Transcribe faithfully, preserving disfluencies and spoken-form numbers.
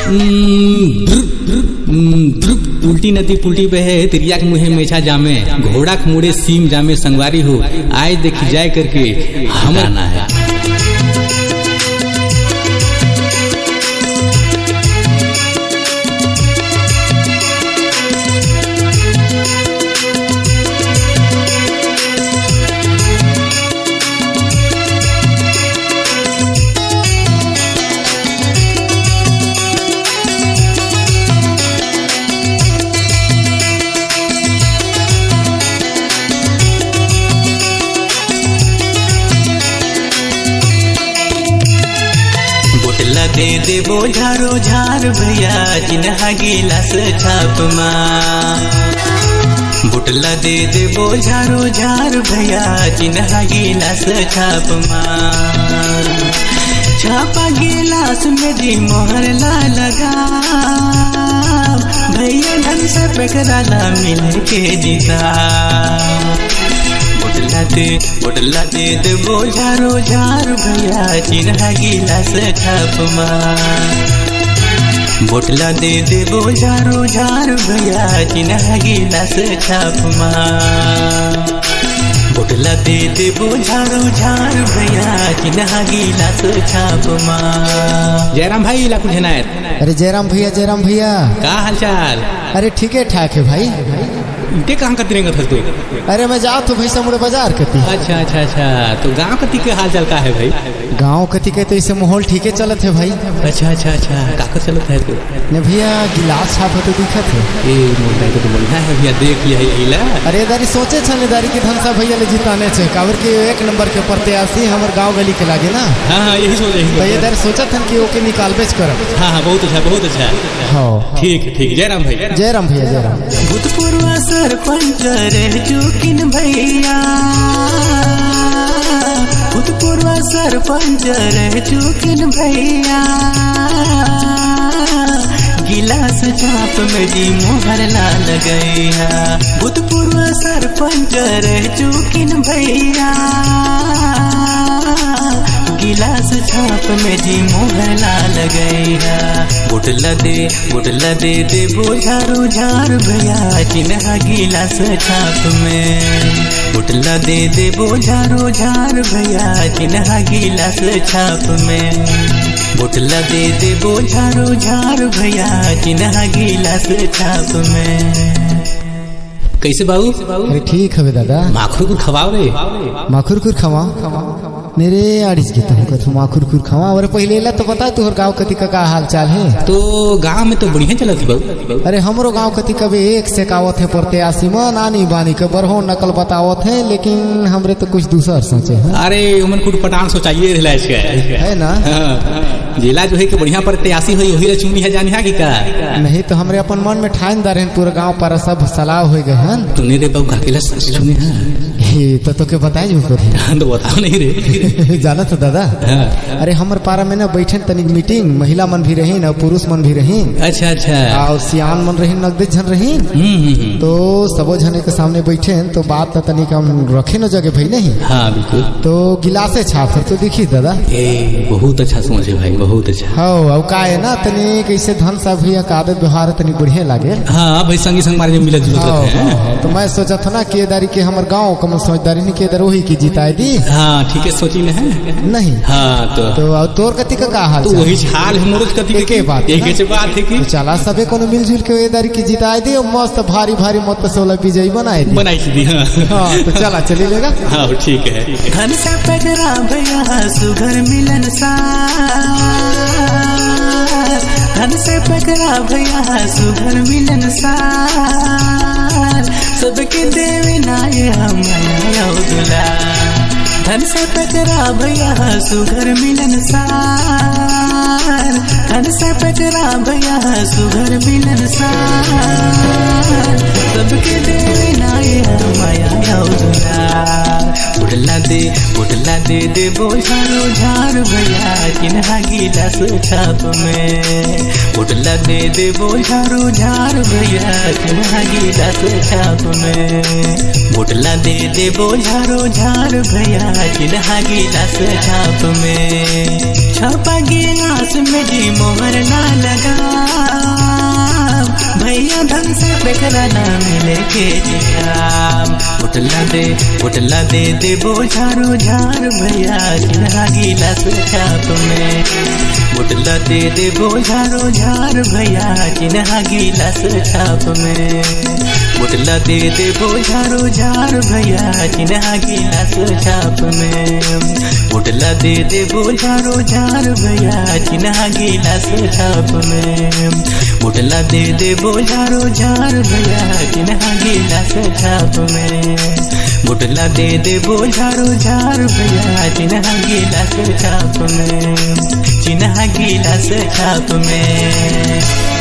उम, द्रुप, द्रुप, उम, द्रुप, उल्टी नदी पुल्टी बहे, तिरिया के मुँहे मेछा जामे, घोड़ा के मुड़े सीम जामे, संगवारी हो, आय देखी जाय करके हमर गाना हे। बोतला दे देबो झारो झार भैया, चिन्हा गिलास छाप मा। बोतला दे देबो झारो झार भैया, चिन्हा गिलास छाप मा। छापा गिलास में जी मोहर ला लगा, भैया धन से पेकरा ला मिल के जीता। बोतला दे, बोतला दे देबो झारो झार भैया, चिन्हा गिलास छाप मा। बोतला दे देबो झारो झार भैया, चिन्हा गिलास छाप मा। बोतला दे देबो झारो झार भैया, चिन्हा गिलास छाप मा। जयराम भाई, ला कुछ ना। अरे जयराम भैया, जयराम भैया। का हाल चाल? अरे ठीके ठाक हे भाई। इते कहाँ कति रेंगत हस तू? अरे मैं जात हँव भैसा मुड़े बजार कति। अच्छा, अच्छा, अच्छा। तो गाँव कति के हाल चाल का हे भाई? गाँव कति के तो इसे माहौल ठीके चलत हे भाई। अच्छा, अच्छा, अच्छा। काकर चलत हे तू? ने भैया, गिलास छाप तो दिखत हे। ए, मोर भाई, तो बढ़िया हे भैया, देख लिया हे इला। अरे दारी सोचे छन दारी कि धनसा भैया ले जिताने छे, काबर के एक नंबर के प्रत्याशी हमर गाँव गली के लागे ना। हाँ, हाँ, यही सोचे, यही तो ये सोचे। दारी सोचत हन कि ओके निकालबेच करब। हाँ, हाँ, बहुत अच्छा, बहुत अच्छा। हाँ। ठीक, ठीक, जयराम भाई। जयराम भैया, जयराम। भूतपूर्व सरपंच रह चुकिन भैया, भूतपूर्व सरपंच रह चुकिन भैया, गिलास छाप में जी मोहर ला लगैया। भूतपूर्व सरपंच रह चुकिन भैया, गिलास छाप में जी मोहर ला लगैया। बोतला दे, बोतला दे देबो झारो झार भैया, चिन्हा गिलास छाप में। बोतला दे देबो झारो झार भैया, चिन्हा गिलास छाप में। बोतला दे देबो झारो झार भैया, चिन्हा गिलास छाप में। कैसे बाबू? अरे ठीक हवे दादा। माखुर कुर खवाओ रे। माखुर कुर खवाओ। ने रे आड़िस के तहूँ कथू माखुर कुर खवाओ। अरे पहिले ला तो बता, तोहर गाँव कति का, का हाल चाल हे? तो गाँव में तो बढ़िया चलत हे बाबू। अरे हमरो गाँव कति कभी एक से कावत हे प्रत्याशी मन, आनी बानी के बरहो नकल बतावत हे, लेकिन हमरे तो कुछ दूसर सोचे हे। अरे उमन कुट पटान सोचाइए रहला इसके। हे ना? हाँ। जेला जो हे कि बढ़िया प्रत्याशी होई, वही ला चुनी हे, जानी हे कि का? नहीं तो हमरे अपन मन में ठान दारे हन, पूरा गाँव पारा सब सलाह होई गए हन। तूने रे बाबू काके ला चुने हे? हे, तो तोके बताए जो करी। हाँ, तो बताओ नहीं रे। जाना तो दादा? हाँ। अरे हमर पारा में ना बैठे तनिक मीटिंग, महिला मन भी रहीन अउ पुरुष मन भी रहीन। अच्छा, अच्छा। अउ सियान मन रहीन, नगदे झन रहीन। हम्म, हम्म, हम्म। तो सबो झने के सामने बैठे तो बात त तनिक हम रखे न जगह भाई नहीं। हाँ, बिल्कुल। तो गिलासे छाप हर तो देखी दादा। ए, बहुत अच्छा सोच हे भाई, बहुत अच्छा। हाँ, अब का हे ना, तनी कैसे धन सा भैया का आदत व्यवहार तनी बढ़िया लागे। हाँ, भाई संगी संग मारे मिलत जुलत हाँ, रहते हैं। हाँ, हाँ। तो मैं सोचा था ना कि ये दारी के हमर गाँव कम समझदारी नहीं के इधर वही की जिताए दी। हाँ, ठीक है, सोची न है। नहीं। हाँ, तो तो अब तोर कति का, का हाल तो चाल? वही हाल है मोर कति के के बात है एक ना? ऐसे बात है कि तो चला सबे कोनो मिलजुल के ये दारी के जिताए दी और मस्त भारी भारी मत से वाला विजयी बनाए दी। बनाई दी, हाँ। हाँ, तो चला, चली लेगा। हाँ, ठीक है। धन से पकड़ा भैया सुघर मिलन सा, धन से पकड़ा भैया सुघर मिलन सा, सबके देवे ना ये हम दुला। धन से पकड़ा भैया सुघर मिलन सा, धन से पकड़ा भैया सुघर मिलन सा, सबके देवे ना ये हम दुला। बोतला दे, बोतला दे देबो झारो झार भैया, चिन्हा गिलास छाप में। बोतला दे देबो झारो झार भैया, चिन्हा गिलास छाप में। बोतला दे देबो झारो झार भैया, चिन्हा गिलास छाप में। छापा गिलास में जी मोहर ना लगा, तेला ना मिले के जिया। वोट ला दे, वोट ला दे देबो झारो झार भैया, चिन्हा गिलास छाप में। वोट ला दे देबो झारो झार भैया, चिन्हा गिलास छाप में। वोट ला दे देबो झारो झार भैया, चिन्हा गिलास छाप में। वोट ला दे देबो झारो झार भैया, चिन्हा गिलास छाप में। वोट ला दे देबो झारो झार भैया, चिन्हा गिलास छाप में। वोट ला दे देबो झारो झार भैया, चिन्हा गिलास छाप में। चिन्हा गिलास छाप में।